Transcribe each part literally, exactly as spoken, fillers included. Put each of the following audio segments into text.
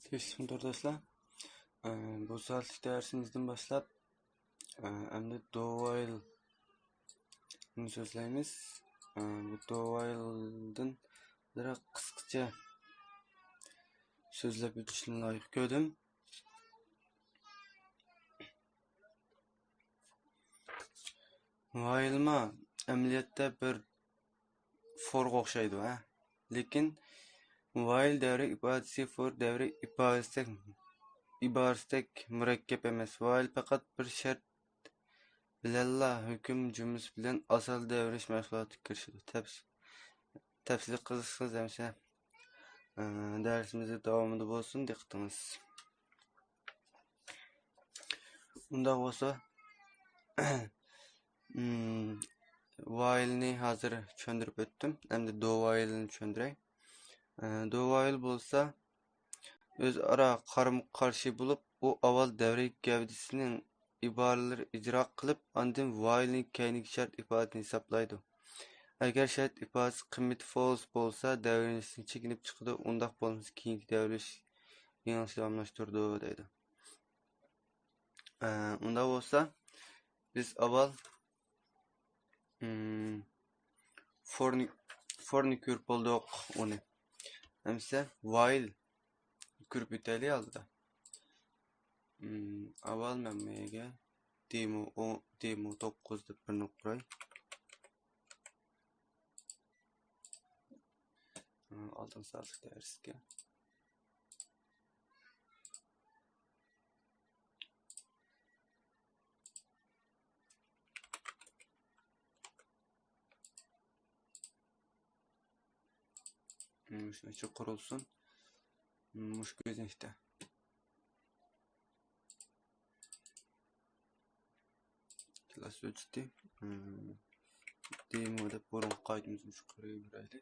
تىنچلىقمۇ تورداشلار؟ ئە، بۇ سائەتلىك دەرسىمىزدىن باشلاپ، ئە، ئەمدى do while نى سۆزلەيمىز. ئە، بۇ do while دىن بىراق قىسقىچە سۆزلەپ ئۆتۈشنى لايىق كۆردۈم. While ما ئەمەلىيەتتە بىر for غا ئوخشايدۇ، ھە؟ لېكىن while دەۋرى ئىپادىسى for دەۋرى ئىپادىسىدەك، ئىبارىسىدەك مۇرەككەپ ئەمەس. While پەقەت بىر شەرت بىلەنلا ھۆكۈم جۈملىسى بىلەن ئاساسىي دەۋرىلىش مەھسۇلاتىغا كىرىشىدۇ. تەپس-، تەپسىلىي قىزىقسىڭىز ئەمسە، ئە، دەرسىمىزنىڭ داۋامىدا بولسۇن، دىققىتىڭىز. ئۇنداق بولسا، مم، while نى ھازىر چۈشەندۈرۈپ ئۆتتۈم. ئەمدى do while نى چۈشەندۈرەي. ئە، do while بولسا، ئۆزئارا قارىمۇ قارشى بولۇپ، ئۇ ئاۋۋال دەۋرىي گەۋدىسىنىڭ ئىبارىلىرى ئىجرا قىلىپ، ئاندىن while نى كەينىگە شەرت ئىپادىسىنى ھېسابلايدۇ. ئەگەر شەرت ئىپادىسى قىممىتى false بولسا، دەۋرىلىنىشتىن چېكىنىپ چىقىدۇ، ئۇنداق بولمىسا، كېيىنكى دەۋرىلىش يېڭىسى داۋاملاشتۇرىدۇ، دەيدۇ. ئە، ئۇنداق بولسا، بىز ئاۋۋال، مم، for نى، for نى كۆرۈپ بولدۇق ئۇنى. ئەمسە while كۆرۈپ ئۆتەيلى ئالدىدا. مم، ئاۋۋال مەن بۇ يەرگە demo ئون، demo توققۇز دەپ بىرنى قۇراي. ئالدىنقى سائەتلىك دەرسكە. مۇشۇنىڭ ئىچى قۇرۇلسۇن. مۇشۇ كۆزنەكتە. كلاس ھۆججىتى، ئىم، demo دەپ بۇرۇنقى قائىدىمىزنى مۇشۇ قۇرۇۋېرەيلى.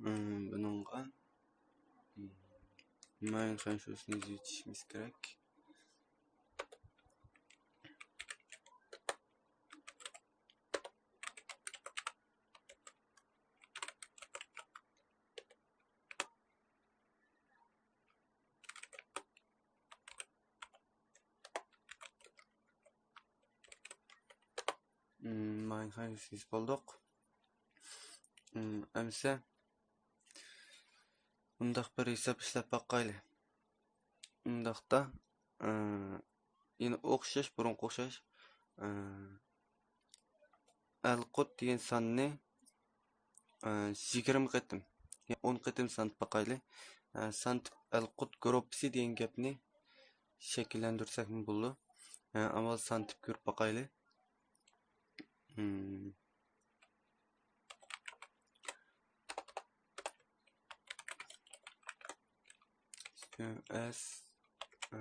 ئىم، بۇنىڭغا، ئىم، main function نى يېزىۋېتىشىمىز كېرەك. مم، ماينخاينى سېزىپ بولدۇق. مم، ئەمسە مۇنداق بىر ھېساب ئىشلەپ باقايلى. مۇنداقتا، ئى، يەنە ئوخشاش، بۇرۇنقىغا ئوخشاش، ئى، ئەلقۇت دېگەن ساننى، ئى، يىگىرمە قېتىم، يەنى ئون قېتىم سانىتىپ باقايلى. ئى، سانىتىپ ئەلقۇت گۇرۇپپىسى دېگەن گەپنى شەكىللەندۈرسەكمۇ بولىدۇ. ئى، ئاۋۋال سانىتىپ كۆرۈپ باقايلى. مم. ئەس، ئە،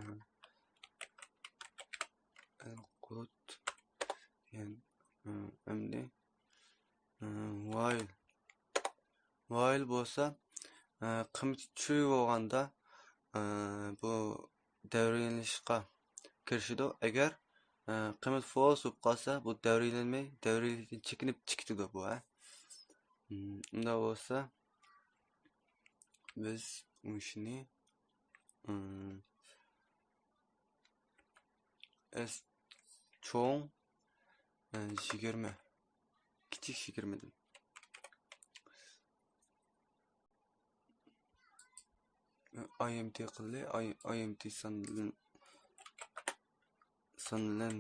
ئەلقۇت دېگەن، ئە، ئەمدى، ئە، ۋايل. ۋايل بولسا، ئە، قىممىتى ترۇ بولغاندا، ئە، بۇ دەۋرىيلىنىشقا كىرىشىدۇ. ئەگەر، ئە، قىممەت فولس بولۇپ قالسا، بۇ دەۋرىيلەنمەي، دەۋرىيلىنىشتىن چېكىنىپ چىقىدۇ بۇ، ھە. ئۇنداق بولسا، بىز مۇشۇنى، ئىم، ئەس چوڭ، ئە، يىگىرمە، كىچىك يىگىرمىدىن. ئاي ئېم تى قىلدى. ئاي، ئاي ئېم تى سان بىلەن، سان بىلەن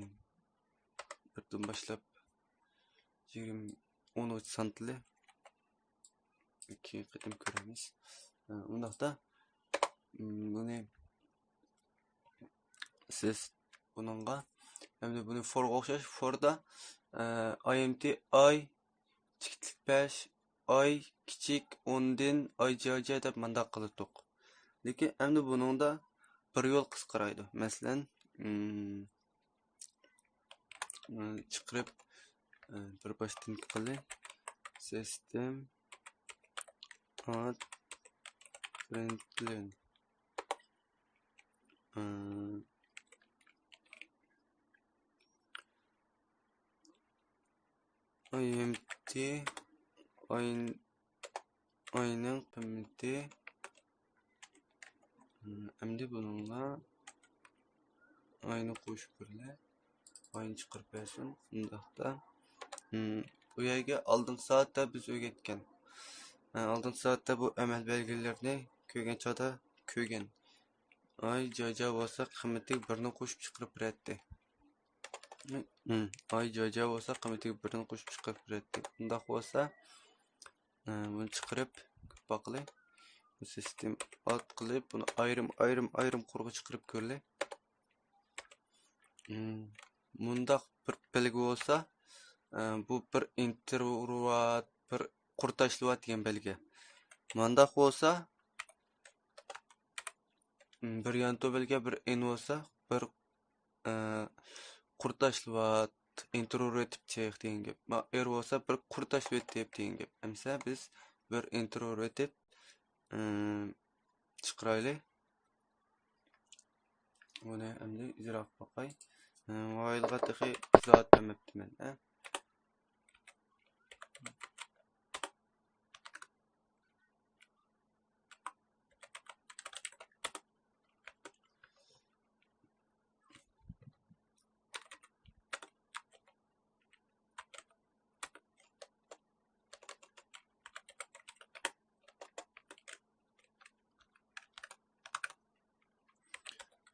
بىردىن باشلاپ يىگىرمە، ئونغىچە سانىتىلدى. كېيىن قېتىم كۆرىمىز. ئۇنداقتا، م، بۇنى سىز بۇنىڭغا، ئەمدى بۇنى فورغا ئوخشاش، فوردا، ئاي ئېم تى ئاي، چېكىتلىك بەش، ئاي كىچىك ئوندىن، ئاي جاي جاي دەپ مانداق قىلاتتۇق. لېكىن ئەمدى بۇنىڭدا بىر يول قىسقىرايدۇ. مەسىلەن، ئىم، ئىم، چىقىرىپ، ئە، بىر باشتىن قىلدى. سىستېم ئات پرىنتلېن. ئىم، ئاي ئېم تى، ئاي، ئاينىڭ قىممىتى، ئەمدى بۇنىڭغا ئاينى قوشۇپ بېرىلە. ئاينى چىقىرىپ بەرسۇن. ئۇنداقتا، بۇ يەرگە ئالدىنقى سائەتتە بىز ئۆگەتكەن، ئالدىنقى سائەتتە بۇ ئەمەل بەلگىلىرىنى كۆرگەن چاغدا كۆرگەن. ئاي جاجا بولسا قىممىتىگە بىرنى قوشۇپ چىقىرىپ بېرەتتى. ئاي جاجا بولسا قىممىتىگە بىرنى قوشۇپ چىقىرىپ بېرەتتى. ئۇنداق بولسا، ئە، بۇنى چىقىرىپ باقىلى. بۇ سىستېما ئات قىلىپ، بۇنى ئايرىم، ئايرىم، ئايرىم قۇرغا چىقىرىپ كۆرلى. مۇنداق بىر بەلگە بولسا، ئە، بۇ بىر ئىنتېرۋات، بىر قۇر تاشلىۋات دېگەن بەلگە. مانداق بولسا، بىر يانتۇ بەلگە بىر ئېن بولسا، بىر، ئە، قۇر تاشلىۋات، ئىنتېرۋات دېگەن گەپ. ما ئېر بولسا، بىر قۇر تاشلىۋېتىپ دېگەن گەپ. ئەمسە بىز بىر ئىنتېرۋات ئېتىپ، ئىم، چىقىرايلى. بۇنى ئەمدى ئىجرا قىلىپ باقاي. ئىم، ۋايلغا تېخى ئىزاھات بەرمەپتىمەن، ھە؟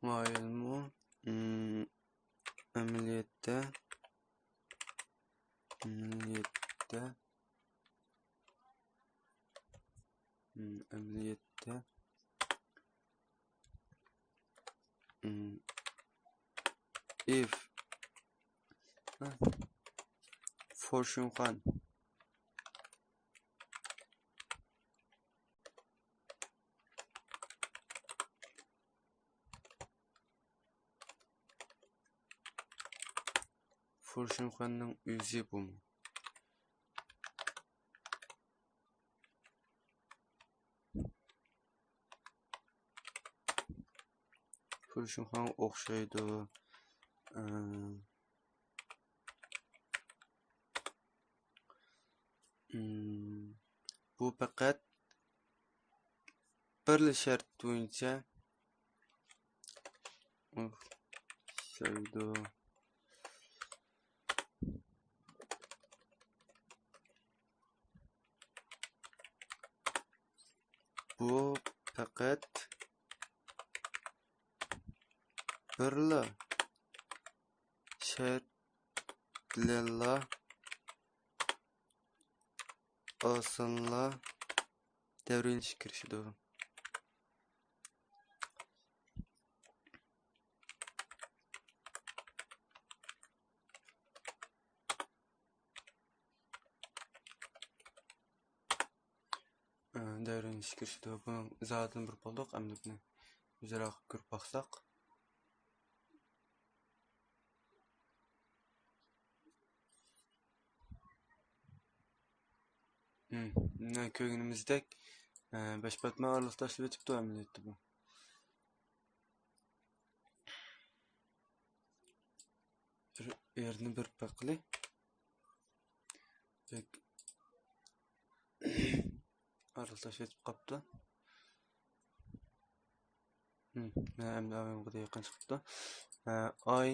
ۋايلمۇ، ئىم، ئەمەلىيەتتە، ئەمەلىيەتتە، ئىم، ئەمەلىيەتتە، ئىم، if، ھە؟ فورشۇنخان. فورشۇنخاننىڭ ئۆزى بۇمۇ؟ فورشۇنخانغا ئوخشايدۇ. ئىم، ئىم، بۇ پەقەت بىرلا شەرت بويىچە ئوخشايدۇ. بۇ پەقەت بىرلا شەرت بىلەنلا ئاسانلا دەۋرىيلىشىشكە كىرىشىدۇ. ئە، دەۋرىيلىشىشكە كىرىشىدۇ. بۇنىڭ ئىزاھاتىنى بېرىپ بولدۇق. ئەمدى بۇنى ئۆزئارا كۆرۈپ باقساق. مم، مانا كۆرگىنىمىزدەك، ئە، بەش پاتما ئارىلىق تاشلىۋېتىپتۇ ئەمەلىيەتتە بۇ. بىر يەرنى بېرىپ باقىلى. بەك ئارىلىق تاشلىۋېتىپ قاپتۇ. مم، مانا ئەمدى ئايغا يېقىن چىقىپتۇ. ئە، ئاي،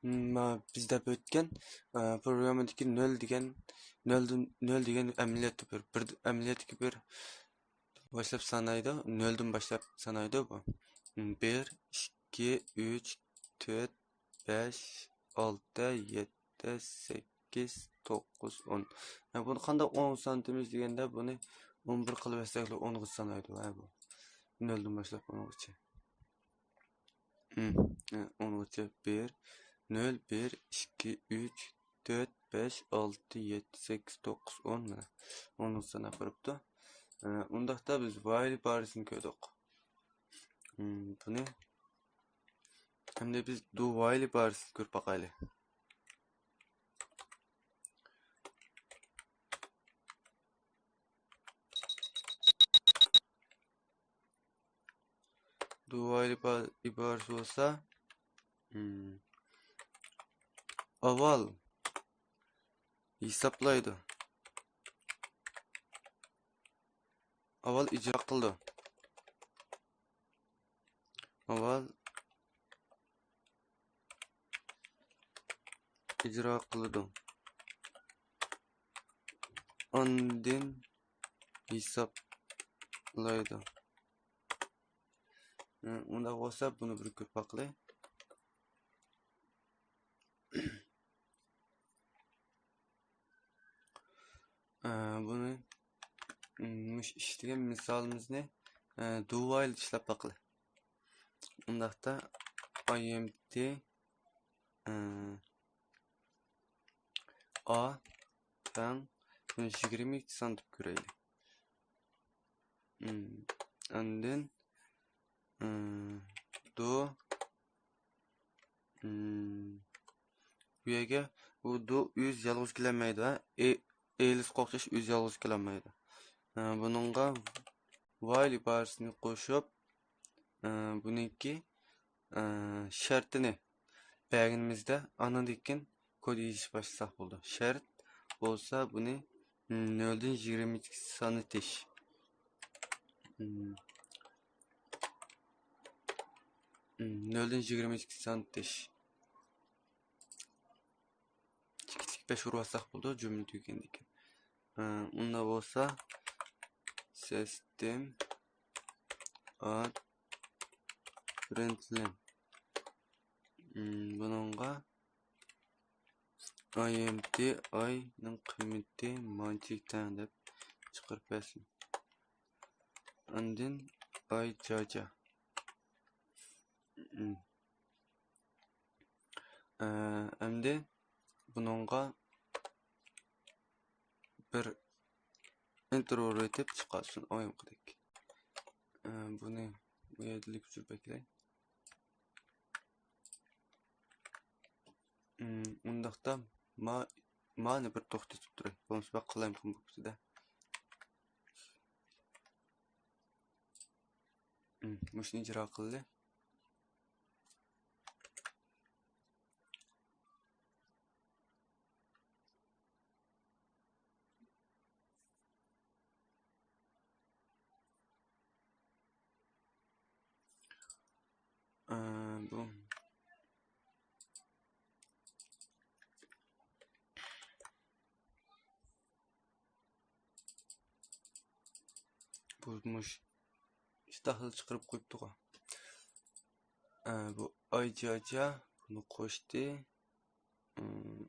مم، ما بىز دەپ ئۆتكەن، ئە، پروگراممىدىكى نۆل دېگەن، نۆلدىن، نۆل دېگەن ئەمەلىيەتتە بىر، بىر ئەمەلىيەتتىكى بىر باشلاپ سانايدۇ، نۆلدىن باشلاپ سانايدۇ بۇ. مم، بىر، ئىككى، ئۈچ، تۆت، بەش، ئالتە، يەتتە، سەككىز، توققۇز، ئون. ھە، بۇنى قانداق ئونغا سانىتىمىز دېگەندە، بۇنى ئون بىر قىلىۋەتسەكلا ئونغىچە سانايدۇ، ھە، بۇ. نۆلدىن باشلاپ ئونغىچە. ھە، ئونغىچە. بىر، نۆل، بىر، ئىككى، ئۈچ، تۆت، بەش، ئالتە، يەتتە، سەككىز، توققۇز، ئون، مانا. ئونغىچە ساناپ بېرىپتۇ. ھە، ئۇنداقتا بىز ۋايل ئىبارىسىنى كۆردۇق. ھم، بۇنى ئەمدى بىز دۇ ۋايل ئىبارىسىنى كۆرۈپ باقايلى. دۇ ۋايل ئىبا-، ئىبارىسى بولسا، ھم، ئاۋۋال ھېسابلايدۇ. ئاۋۋال ئىجرا قىلىدۇ. ئاۋۋال ئىجرا قىلىدۇ. ئاندىن ھېسابلايدۇ. ئۇنداق بولسا، بۇنى بىر كۆرۈپ باقىلى. ئە، بۇنى، م، مۇشۇ ئىشلىگەن مىسالىمىزنى، ئە، do while ئىشلەپ باقىلى. ئۇنداقتا ئاي ئېم دى، ئە، ئا تەڭ بۇنى يىگىرمە ئىككى سان دەپ كۆرەيلى. م، ئاندىن، م، do، م، بۇ يەرگە بۇ do ئۆزى يالغۇز كېلەلمەيدۇ، ھە؟ ئېلىسقا ئوخشاش ئۆزى يالغۇز كېلەلمەيدۇ. ئە، بۇنىڭغا while ئىبارىسىنى قوشۇپ، ئە، بۇنىڭكى، ئە، شەرتىنى بەرگىنىمىزدە، ئاندىن كېيىن كود يېزىش باشلىساق بولىدۇ. شەرت بولسا بۇنى، م، نۆلدىن يىگىرمە ئىككى سانىتىش. م، م، نۆلدىن يىگىرمە ئىككى سانىتىش. ئىككى بەش ئۇرۇۋالساق بولىدۇ، جۈملە تۈگىگەندىن كېيىن. ئۇنداق بولسا، سىستېم ئات پرىنتلىن. بۇنىڭغا ئاي ئېم دى ئاينىڭ قىممىتى مانچىگە تەڭ دەپ چىقىرىپ بەرسۇن. ئاندىن ئاي جاجا. ئەمدى بۇنىڭغا بىر ئىنتېرۋال ئېتىپ چىقارسۇن ئايىمقىدەك. بۇنى بۇ يەردىن كۆچۈرۈپ ئەكىلەي. ئۇنداقتا ما، مانى بىر توختىتىپ تۇراي. بولمىسا بەك قالايمىقان بولۇپ كېتىدۇ. مۇشۇنى ئىجرا قىلدى. ئە، بۇ. بۇ مۇش ئىشتاھلا چىقىرىپ قويۇپتىغۇ. ئە، بۇ ئاي جاجا بۇنى قوشتى. ئىم.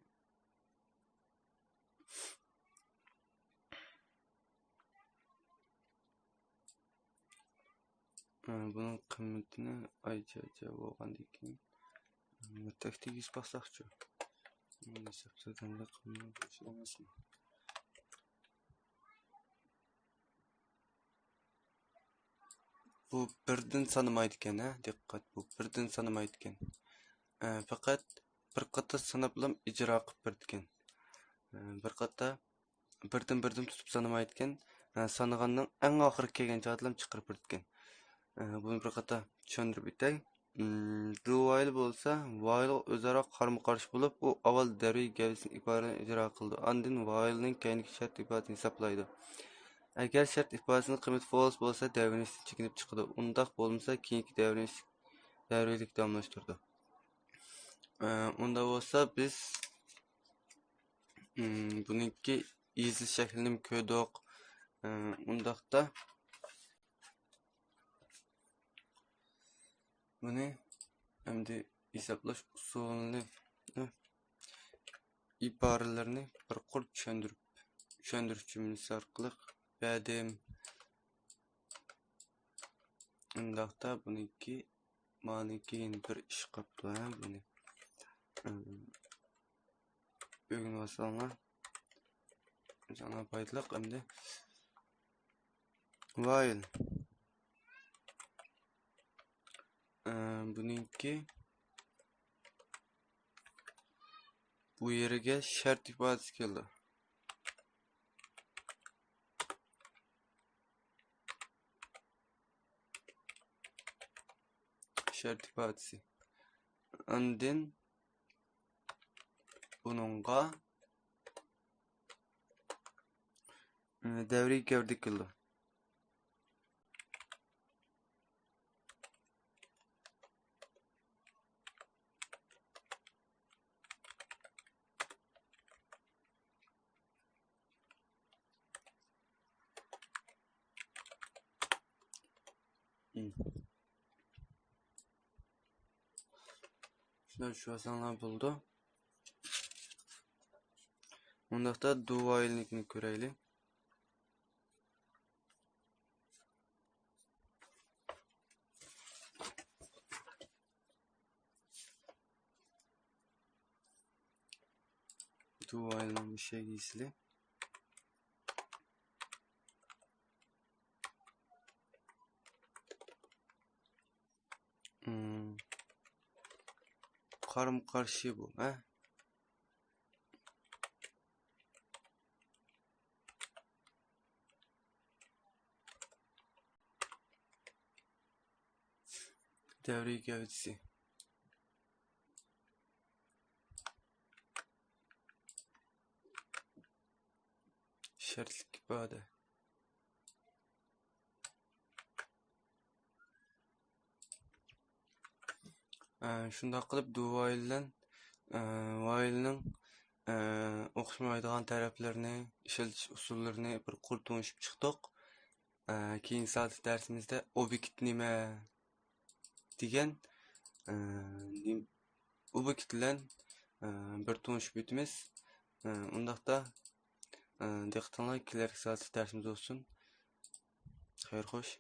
ئە، بۇنىڭ قىممىتىنى ئاي جاجا بولغاندىن كېيىن، ئە، تەكتىگە يېزىپ باقساقچۇ؟ بۇ بىردىن سانىمايدىكەن، ھە؟ دىققەت، بۇ بىردىن سانىمايدىكەن. ئە، پەقەت بىر قاتا ساناپلا ئىجرا قىلىپ بېرىدىكەن. ئە، بىر قاتا بىردىن بىردىن تۇتۇپ سانىمايدىكەن. ئە، سانىغاننىڭ ئەڭ ئاخىرىغا كەلگەن چاغدىلا چىقىرىپ بېرىدىكەن. ئە، بۇنى بىر قاتا چۈشەندۈرۈپ ئۆتەي. ئىم، do while بولسا، while ئۆزئارا قارمۇ قارشى بولۇپ، ئۇ ئاۋۋال دەۋرىي گەۋدىسىنىڭ ئىبارىسىنى ئىجرا قىلىدۇ. ئاندىن while نىڭ كەينىدىكى شەرت ئىبارىسىنى ھېسابلايدۇ. ئەگەر شەرت ئىبارىسىنىڭ قىممىتى false بولسا، دەۋرىيلىنىشتىن چېكىنىپ چىقىدۇ. ئۇنداق بولمىسا، كېيىنكى دەۋرىيلىنىش، دەۋرىيلىك داۋاملاشتۇرىدۇ. ئە، ئۇنداق بولسا، بىز، ئىم، بۇنىڭكى يېزىلىش شەكلىنىمۇ كۆردۇق. ئە، ئۇنداقتا، بۇنى ئەمدى ھېسابلاش ئۇسۇلىنى، ئىبارىلىرىنى بىر قۇر چۈشەندۈرۈپ، چۈشەندۈرۈش جۈملىسى ئارقىلىق بەردىم. ئۇنداقتا بۇنىڭكى، مانىڭكى يەنە بىر ئىش قاپتۇ، ھە، بۇنى. ئۆگىنىۋالساڭلار، ساڭا پايدىلىق ئەمدى. While. ئە، بۇنىڭكى بۇ يېرىگە شەرت ئىپادىسى كېلىدۇ. شەرت ئىپادىسى. ئاندىن بۇنىڭغا، ئە، دەۋرىي گەۋدە كېلىدۇ. شۇنداق چۈشۈرسەڭلار بولىدۇ. ئۇنداقتا do while-نىڭكىنى كۆرەيلى. Do while-نىڭ مۇشۇ يەرگە يېزىلى. قارىمۇ قارشى بۇ، ھە؟ دەۋرىي گەۋدىسى. شەرتلىك ئىپادە. ئە، شۇنداق قىلىپ do while بىلەن، ئە، while-نىڭ، ئە، ئوخشىمايدىغان تەرەپلىرىنى، ئىشلىتىش ئۇسۇللىرىنى بىر قۇر تونۇشۇپ چىقتۇق. ئە، كېيىنكى سائەتلىك دەرسىمىزدە ئوبيېكت نېمە دېگەن، ئە، نېم-، ئوبيېكت بىلەن، ئە، بىر تونۇشۇپ ئۆتىمىز. ئە، ئۇنداقتا، ئە، دىققىتىڭلار كېلەركى سائەتلىك دەرسىمىز بولسۇن. خەير خوش.